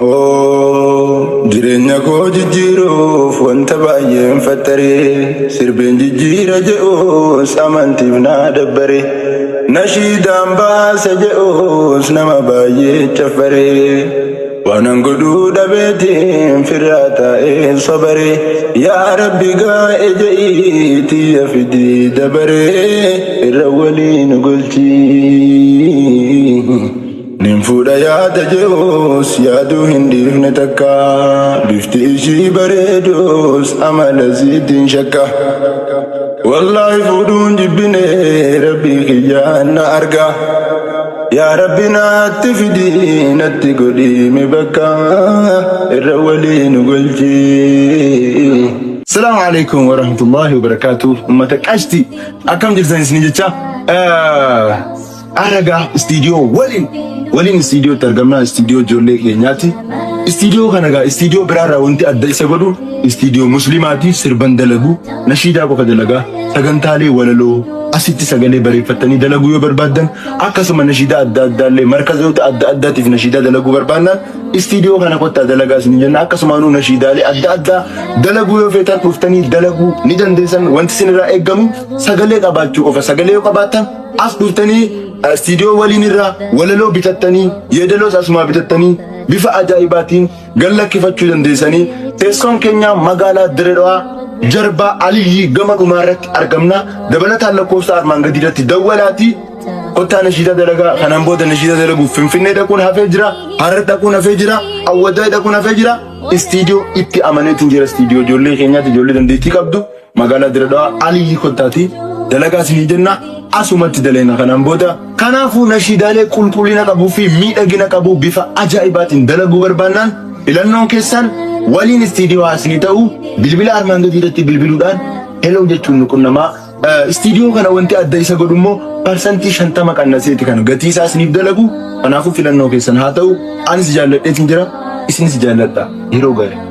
Oo, jireenya koo jijjiiruuf wanta baay'een fattaree sirbeen jijjiira je'uus amantiif naa dabbare nashiidaan baase je'uus nama baay'ee caffaree waanan godhuu dhabeetiin firraa taa'ee sobare yaa rabbi gaa'e je'ii tiyya fidii dabaree irra waliin golchii. Nin fuudha yaada je'us yaaduu hin dhiifne takka bifti ishii bareedus amala siitiin shakka. Wallaahi fuudhuun jibbine rabbii kiyyaan na arga. Yaa rabbi natti fidi natti godhii mi bakka irra walii nu golchi. Salaamu alaikum warahmatullahi wabarakatuh. Ummata qashti akkam jirtan isin jecha Aragaa istiidiyoo waliin waliin istiidiyootti argamna istiidiyoo ijoollee keenyaati. Istiidiyoo kana egaa istiidiyoo biraarraa wanti adda isa godhu istiidiyoo musliimaati sirban dalagu nashiidaa qofa dalagaa sagantaalee walaloo asitti sagalee bareeffattanii dalaguu yoo barbaaddan akkasuma nashiidaa adda addaallee markazoota adda addaatiif nashiidaa dalaguu barbaannaan istiidiyoo kana kottaa dalagaa isin jenna akkasumaanuu nashiidaalee adda addaa dalaguu yoo feetan dhuftanii dalaguu ni dandeessan wanti isinirraa eeggamu sagalee qabaachuu qofa sagalee yoo qabaattan As dhuftanii istiidiyoo waliin irraa walaloo bitattanii yeedaloos asumaa bitattanii bifa ajaa'ibaatiin gallakkifachuu dandeessanii teessoon keenya magaalaa Dirree Dhawaa Jarbaa Aliyyii gama dhumaa irratti argamna. Dabalataan lakkoofsa armaan gadii irratti dawwalaatii kottaa nashiidaa dalagaa kanaan booda nashiidaa dalaguuf Finfinnee dhaquun hafee jira, Harar dhaquun hafee jira, Awwadaay dhaquun hafee jira. Istiidiyoo itti amaneetiin jira istiidiyoo ijoollee keenyaatti ijoollee dandeettii qabdu. Magaalaa Dirre Dhawaa Aliyyi kottaati dalagaa isinii jenna asumatti daleena kanaan booda. Kanaafuu nashiidaalee qulqullina qabuu fi miidhagina qabu bifa ajaa'ibaatiin dalaguu barbaannaan filannoon keessan waliin istiidiyoo haa isinii ta'u bilbila armaan gadii irratti bilbiluudhaan hello jechuun nu qunnamaa. Istiidiyoo kana wanti adda isa godhu immoo parsantii 50 qannaseeti kan gatii isaa isiniif dalagu. Kanaafuu filannoo keessan haa ta'u anis jaalladheetiin jira isinis jaalladha yeroo gaarii.